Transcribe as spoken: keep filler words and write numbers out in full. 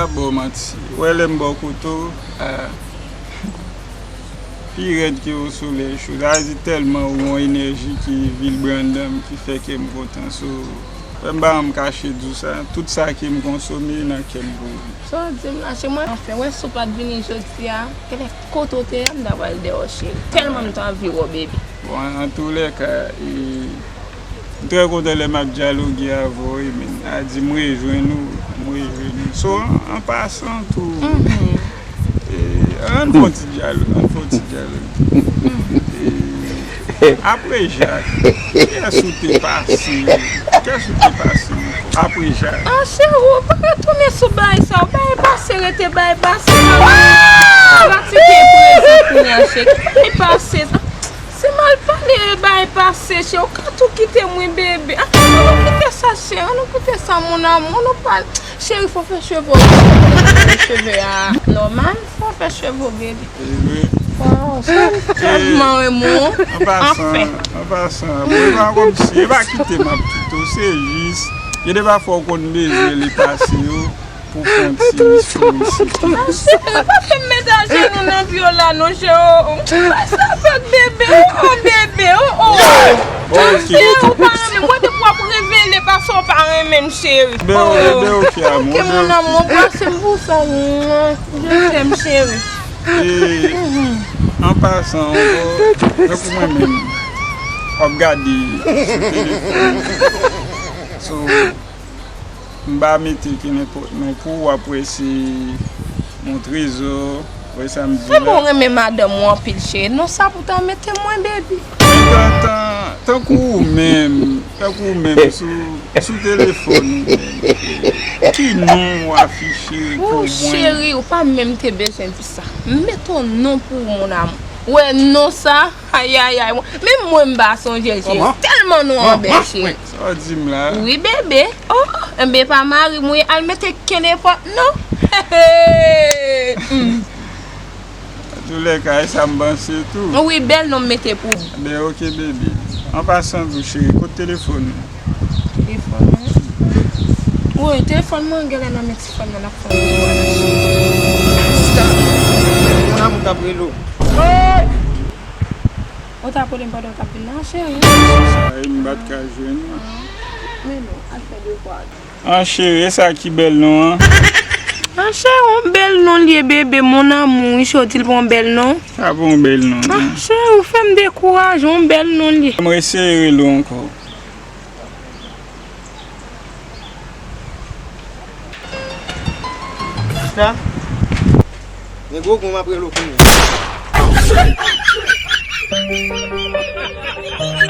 Pa ba w manti. Ou wè lè m ba w kote w, ah, pi rèd ke o solèy cho. Sa vle di tèlman ou yon enèji ki vilbre anndan m, ki fè kè m kontan. So, wè m pa janm kache di w sa. Tout sa ke m konsome nan kè m pou ou. Sa w di m la, se mwen. Anfen, wè si w pa t vini jodi a, genlè kote w te ye a, m ta pral dèyè w, cheri. Tèlman m t anvi wè w, baby. Bon, antoulèka, e, m trè kontan lè m ap dyaloge avè w, e, men, a di m rejwenn ou, m rejwenn ou. So, an, an pasan tou, e, ann fè yon ti dyaloge, ann fè yon ti dyaloge. E, apre Jak, kiyès ou te pase? Kiyès ou te pase? Apre Jak. Ah, cheri, ou pa retounen sou bagay sa. Ou bagay pase, rete bagay pase. Pratike prezan kounye a, cheri. Ki bagay pase? Se mal pale, bagay pase, cheri. Ou ka tou kite mwen, bebe. Ah, ann nou kite sa, cheri. Ann nou kite sa, mon amour. Ann nou pa. Cheri, fò fè cheve w. Cheve a nòmal. Fò fè cheve w, bebe. Wow, cheri. Tèlman renmen w. An pasan, anfen. An pasan, bon, e pa kòmsi, e pa kite m ap kite w, se jis, gen de pafwa w konn bezwen li pase yo pou fè yon ti istoristik. Ah, cheri, pa fè m met ajenou nan pye w la, non, cheri. Oh, oh. Sa fèt, bebe. Oh, oh, bebe. Oh, oh. Bon, ok. Cheri, ou pa renmen m. Mwen, depi w ap revele, pase w pa renmen m, cheri. Ben, oh, ben, ok, amou, ok, ben, mon ok. Amour, brase m pou sa. Je t'aime, cheri. E, an pasan ankò, tankou mwen menm, w ap gade sou telefòn. So, m pa mete ke nenpòt non pou w, w ap wè se yon trezò, wè sa m di la. Se bon, renmen madanm ou anpil, cheri. Non sa pou ta mete mwen, baby. Gentan, tankou ou menm, tankou ou menm sou, sou telefòn ou menm. Ki non w afiche pou mwen? Oh, cheri, ou pa menm te bezwen di sa. Met yon non pou ou, mon amour. Wè non sa, ayayay. Menm mwen m pa sonje l, cheri. Tèlman non an bèl, cheri. Sa w di m la? Wi, bebe. Oh, enben pa mari m wi, al mete kenenpòt non. Hmm. Antoulèka, e sa m panse tou. Wi, bèl non m mete pou ou. Ben, ok, bebe. An pasan tou, cheri, kote telefòn ou? Telefòn mwen? Wi, telefòn mwen genlè nan men ti fanm nan, l ap fè yon ti vwayaj. Mon amour k ap rele w. Ou t ap rele m pandan w t ap vin la, cheri. Sa e m pa t ka jwenn ou. Men non, al fè devwa. Ah, cheri, e sa ki bèl non an? Ah, cheri, yon bèl non l ye, bebe, mon amour. Wi, cheri, w di l pa yon bèl non? Sa pa yon bèl non, non. Ah, cheri, ou fè m dekouraje, yon bèl non l ye. M reseye rele w ankò. Sa? Men gwo gon m ap rele w kounye a.